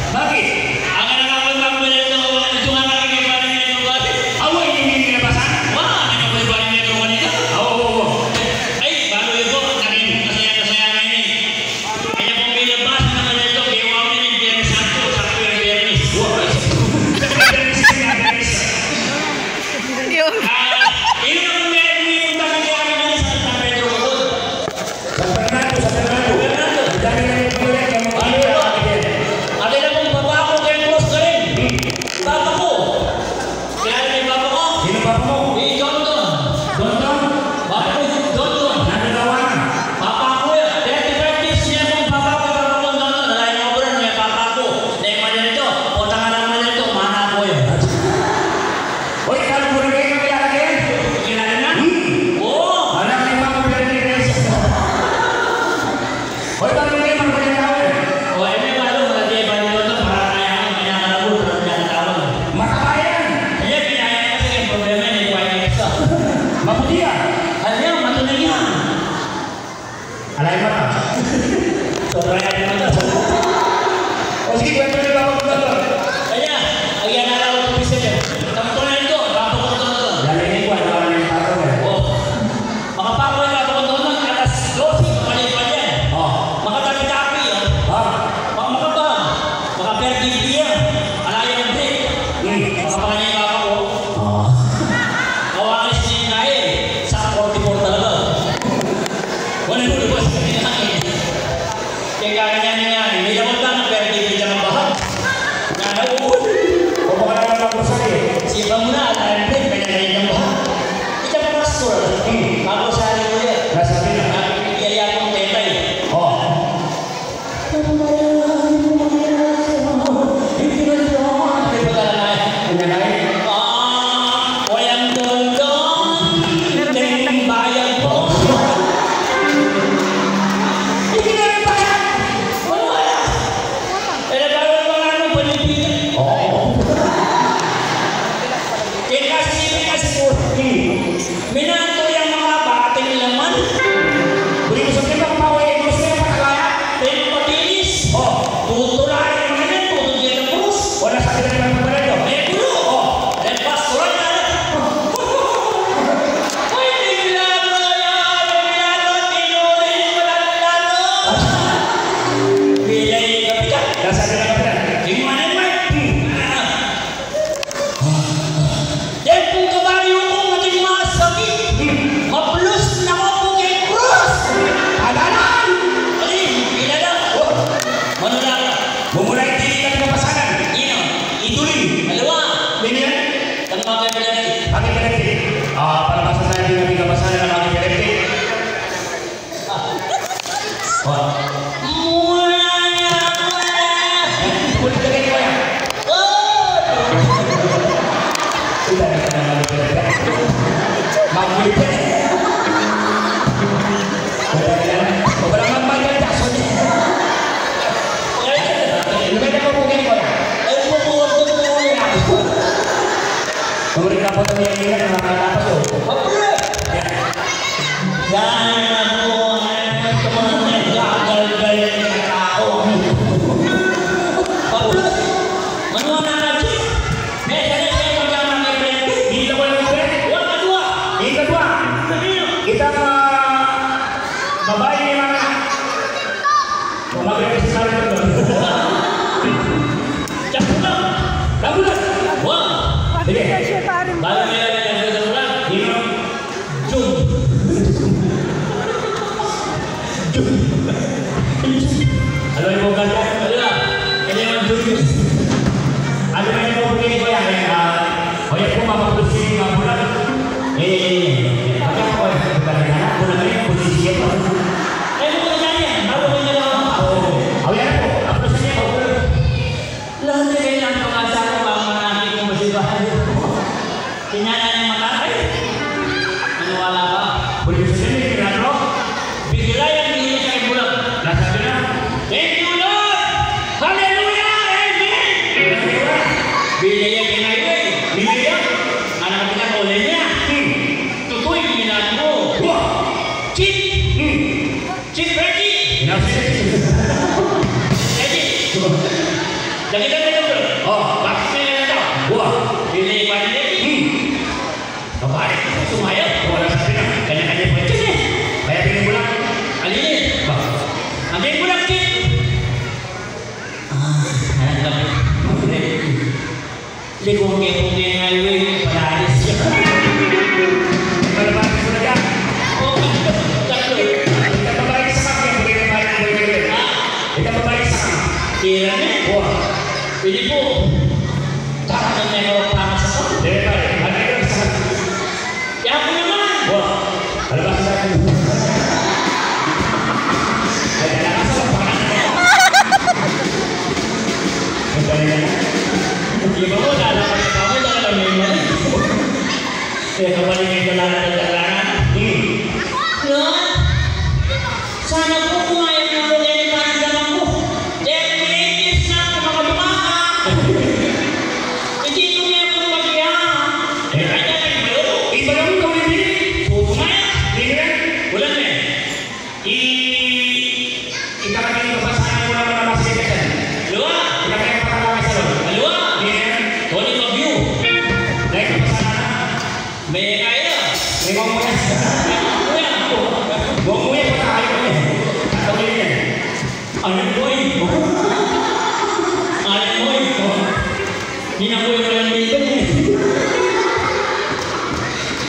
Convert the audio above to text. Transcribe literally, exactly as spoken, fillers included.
Bakit? Ang anak ko, Bang Benito, ito nga lagi kay Bang Benito, bakit? Awa, ini, ini na pasan? Wa, ini na pwede Bang Benito kanina. Awa, awa, awa. Ay, balu yu po, kasi, kasi, kasi, ano ini. Kaya kung may labas na naman ito, kaya wa, ini, Biyernes Santo, sakto yung Biyernes. Wa, ay, Biyernes, Biyernes. Yun. Ah, ini na pong may, may punta kay Bang Benito sa San Pedro Bukod. San Fernando, San Fernando. San Fernando. Ang dami na yung pamilya, yung mga pamilya, kapatid. Ang ina mong papa ko kay Boss Karim. Hmm. Papa ko. Kilala niyo yung papa ko? Sino papa mo? Si Don Don. Don Don? Papa ko si Don Don. Nagagawa na. Papa ko yan. Thirty-five years niya kung papa ko, papa ko, Don Don. Nalayan mo ko rin, may papa ko. Dahil mali nito. Putang ina, mali nito. Mana ko yan. Oy, kalu ko rin kayo, kakilala kayo? Kilala na? Hmm. Oo. Anak ni Mang Ferdinand. Oy, kalu ko rin, Mang Ferdinand. O, e, me balu, malati e bali ko to, para kaya ko, kaya ka na po, para kaya ka na po. Makabayan! Ayan, pinaya kasi yung problema, may quiet ka. Maputi yan. Ano yan, matunayan. Alay mata. Sobra yan yung mata. O sige, kwento niyo lang ako ng doktor. Kaya, ayan na lang ang officer niya. Tampo na ito, tampo na ito. Galing yung kwan, wala na yung tao eh. O. Makapakuha na ako ng alas dose, kapalipan yan. O. Makatapi-tapi, o. Ha? Ma-, makabag. Makaperdi yan. Alay ang break. Hmm. Makapanganay ka ako. O. Kawalis niya yung kain. Sa forty-four talaga. Wala mo naman sa kailangan. Kaya kaya niya niya, hindi naman ba na pwede hindi niya mabahag? Na, oo. O baka naman ang rosaryo. Siya ba muna, at ang break, kaya na yung bahag. Ika pa pastor. Hmm. Ang rosaryo mo yan. Nasabi na. Ang kaya akong tetay. O. Minantu yang makabating laman. Buri mu sabihin, magpaway ka, gusto niya pakalaya. Pero patinis. O. Tutulayan naman yan, tutulyan ng krus. Wala sa akin ang pagpapalaya. May gulo. O. May pastoran na. Ay, may milagro yan, may milagro, tinuring, walang milagro. Bilay, kapitan. Nasa akin ang kapitan. Yung manay, Mike. Hmm. Ah. Yan pung kabayu kung ating masakit, mapulus na ko kung kay krus. Adalan! Ay, kilala. O. Manula ka. Mumula iti kami kapasanan. Ino? Ituloy. Kaliwa. Ganyan. Ang mga pinagkit. Ang pinagkit. Ah, para masasabi namin kapasanan ang mga pinagkit. Mula na pala. Kulit ka kay kuya. Oh! Kita na ka na magulit ka. Magulit ka. Wala ka lang. Wala kang maganda. Sorry. Ano ba na po kay kuya? Ay, po po, po po, kuya. Kulit na po tayo, kuya, mga kalapas, oh. Magulit. Yan. Yan ang mga nagkakalgal na tao. Tapos, manuan na natin. May ganit kayo pagkaman kay Freddy. Hindi na wala yung Freddy. Wala, dua. Hindi ka dua. Sabi nyo. Kita mga babae ni mga Umaga na si Sarah. Diyan po lang. Diyan po lang. Wow. Sige. Bago nila na diyan po lang. Sino? Jun. Jun. Alam mo ba yan? Wala. Kaya naman Jun. Ano ba yung mga pagkain ko yan? Eh, ah, o yan po, mga produce, mga bulag. Eh, pagka po, eh, bulag na, bulag na yung produce siya po. Ay, ano ba yan? Bago ba yan? Oo. O yan po, ang produce niya po. Lahat na kayo ng pangasa ko, baka manakit mo si Bahay. Kanya na yung mata, ay! Maniwala ka? Produce niya, yung ginagawa. Bigla yang bigyan sa kay Bulag. Nasabi na. Thank you, Lord! Hallelujah! Amen! Bigla yang ginagawa eh. Bigla yang? Anak ko na, kulay niya. Hmm. Tutuy, ginagawa. Wah! Cheat! Hmm. Cheat, Freddy! Nasabi. Freddy! Lagi na, lagi na. O, bakit kaya na daw? Wa. Pili pa rin eh. Hmm. Babae, sumaya. Wala sa Pinas. Kanya-kanya pa rin eh. Kaya pili mo lang. Alin eh? Ba? Ang game mo lang, kid. Ah, alam ka. Ligo ang kaya pong kaya nga, eh, palaris. Palabaris mo na dyan. O, tatlo, tatlo. Itang babae sa kanya, pwede na tayo, pwede na. Ha? Itang babae sa kanya. Tira na. Wa. Pwede po. Baka na may hawak pa sa kanya. Pwede tayo. Ano yung sa kanya? Yaku naman! Wa, alabas na tayo. Ay, alabas na tayo. Ay, dali na. Iba mo, lalabas na tayo, lalabas na tayo. Kaya kabalik yung kailangan ng kailangan. Hmm. Lord, sana po kumayag na po kayo ng pakiramdam ko. Dahil may tips na ako makababa. Hindi ko niya po magya. Eh, ay, ay, ay, ay, iba lang ito, hindi. Puso nga yan. Hindi na. Wala na eh. I-, ita ka rin kapasahan mo naman ang mga sigasan. Luwa. Ita ka rin kapasahan sa loob. Luwa. Hindi na. Tony Fabio. Dahil kapasahan na. May kaya. May mga muna. Kuya. Huwag mo yan, patay mo yan. Tatawin yan. Aling boy. Aling boy. Ninang boy.